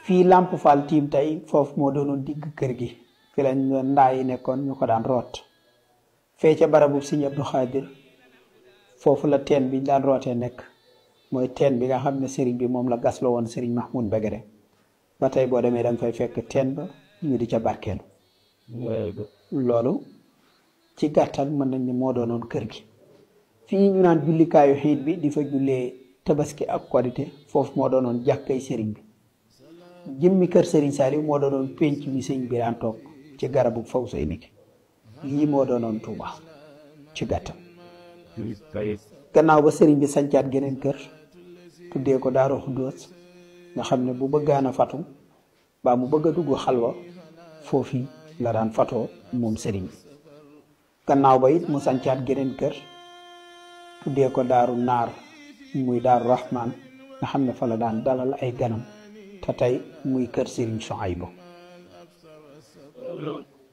fii Lamp Fall tiim tey foofu moo doonoon digg kër gi fi lañ doon ndaa yi nekkoon ñu ko daan root fee ca barabu Sëriñ Abdou Khadir foofu la teen bi daan rootee nekk mooy teen bi nga xam ne sëriñ bi moom la gasloo woon sëriñ Mahmoud Begere ba tey boo demee danga fay fekk teen ba ñu di ca barkeelu loolu ci gàttal mën nañ ne moo doonoon kër gi fii ñu naan jullikaayu xiit bi di fa jullee tabaski ak korite foofu moo doonoon jàkkay sëriñ bi jëmmi kër sëriñ Saliou moo doonoon pénc bi sëñ bi daan toog ci garabu faw say niki lii moo doonoon Touba ci gàttal gannaaw ba sëriñ bi sancaat geneen kër tuddee ko Daaru Xuddoos nga xam ne bu bëggaan a fatu baa mu bëgg a dugg xalwa foofi la daan fatoo moom sëriñ bi gannaaw ba it mu sancaat geneen kër tuddee ko Daaru Naar muy Daaru Rahman nga xam ne fa la daan dalal ay ganam te tey muy kër sëriñ Souhaïbou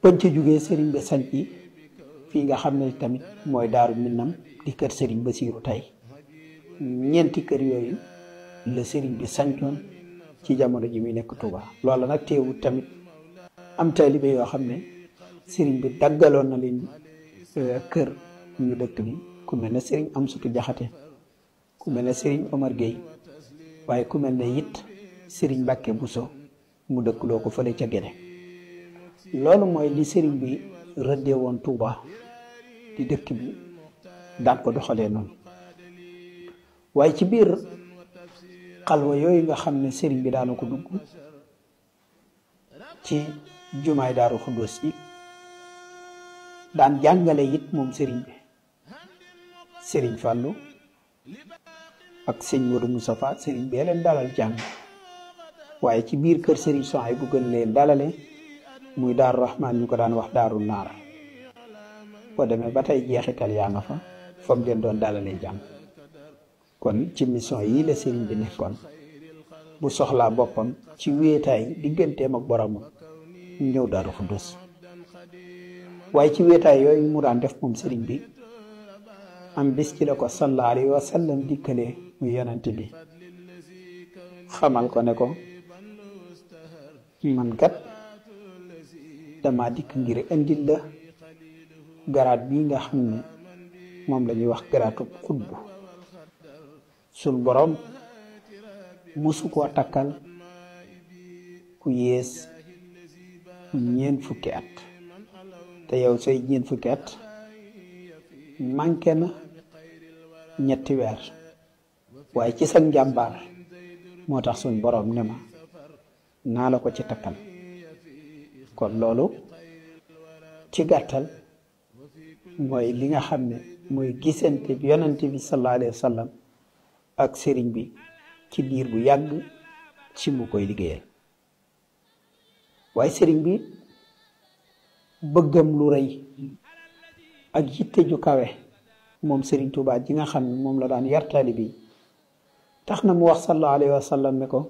bañ ci jógee sëriñ bi sanc yi fii nga xam ne tamit mooy Daaru Minam di kër sëriñ Basiiru tey ñeenti kër yooyu la sëriñ bi sancoon ci jamono ji muy nekk Touba loolu nag teewut tamit am taalibe yoo xam ne sëriñ bi daggaloon na leen kër ñu dëkk bi ku mel ne sëriñ Amsatu Jaxate ku mel ne sëriñ Omar Gueye waaye ku mel ne it sëriñ Mbàkke Buso mu dëkkloo ko fële ca Gede loolu mooy li sëriñ bi rëddee woon Touba di dëkk bi daan ko doxalee noonu waaye ci biir xalwa yooyu nga xam ne sëriñ bi daana ko dugg ci jumaay Daaru Xuddoos yi daan jàngale it moom sëriñ bi sëriñ Fàllu ak sëñ Modou Moustapha sëriñ bee leen dalal jàng waaye ci biir kër sëriñ Souhaïbou bu gën leen dalale muy Daaru Rahman ñu ko daan wax Daaru Naar boo demee ba tey jeexital yaa nga fa fa mu leen doon dalalee jàng kon ci mission yii la sëriñ bi nekkoon bu soxlaa boppam ci wéetaay digganteem ak boromam ñëw Daaru Xuddoos waaye ci wéetaay yooyu mu daan def moom sëriñ bi am bis ci la ko sallallahu alayhi wa sallam dikkalee muy yonent bi xamal ko ne ko man kat dama dikk ngir indil la garaat bii nga xam ne moom la ñuy wax garaatu xutbu suñ borom musu koo takkal ku yées ñeent fukki at te yow say ñeent fukki at manqué na ñetti weer waaye ci sa njàmbaar moo tax suñ borom ne ma naa la ko ci takkal kon loolu ci gàttal mooy li nga xam ne mooy gisante bi yonante bi sallallahu alayhi wa sallam ak sëriñ bi ci diir bu yàgg ci mu koy liggéeyal waaye sëriñ bi bëggam lu rëy ak yitte ju kawe moom sëriñ Tuubaa ji nga xam ne moom la daan yar taalibe bi tax na mu wax sallallahu alayhi wa sallam ne ko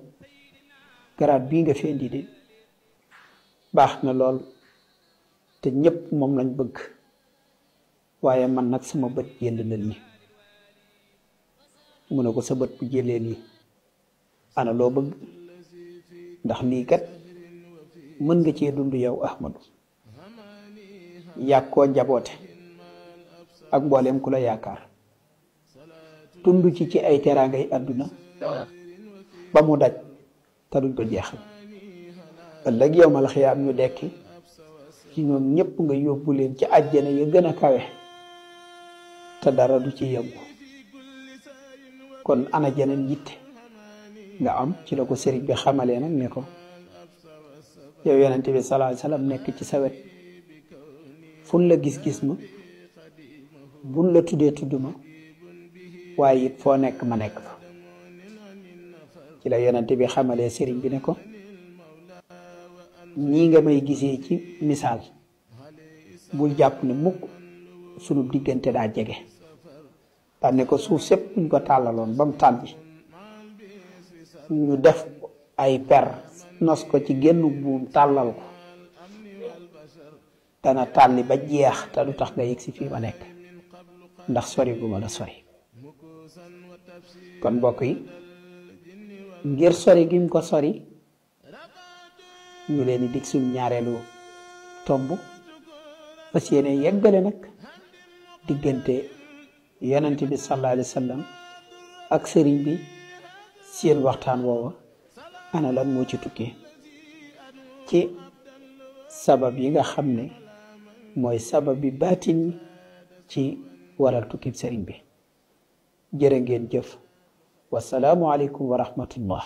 garaat bii nga fi indi de baax na lool te ñépp moom lañ bëgg waaye man nag sama bët jënd na lii mu ne ko sa bët bu jëlee lii ana loo bëgg ndax lii kat mën nga cee dund yow Ahmadu yàgg koo njaboote ak mbooleem ku la yaakaar dund ci ay teraangay àdduna ba mu daj te duñ ko jeexal ëllëg yawmal xiyaam ñu dekki ci ñoom ñépp nga yóbbu leen ci àjjana ya gën a kawe te dara du ci yëngu kon ana jeneen yitte nga am ci la ko sëriñ bi xamalee nag ne ko yow yonente bi sallallahu alayhi wasallam nekk ci sa wet fun la gis-gis ma buñ la tuddee tudd ma waaye it foo nekk ma nekk fa ci la yonente bi xamalee sëriñ bi ne ko ñii nga may gisee ci misaal bul jàpp ne mukk sunu diggante daa jege daan ne ko suuf sépp buñ ko tàllaloon ba mu tàlli ñu def ay per nos ko ci génn buum tàllal ko dana tàlli ba jeex te du tax nga yegg si fii ma nekk ndax sori bu ma la sori kon mbokk yi ngir sori gi mu ko sori ñu leen di dig suñ ñaareelu tomb fas yéene yeggale nag diggante yonent bi sallallahu alayhi wa sallam ak sëriñ bi seen waxtaan woowa ana lan moo ci tukkee ci sabab yi nga xam ne mooy sabab bi baatin ci waral tukkib sëriñ bi jërë ngeen jëf wasalaamu aleykum wa rahmatullah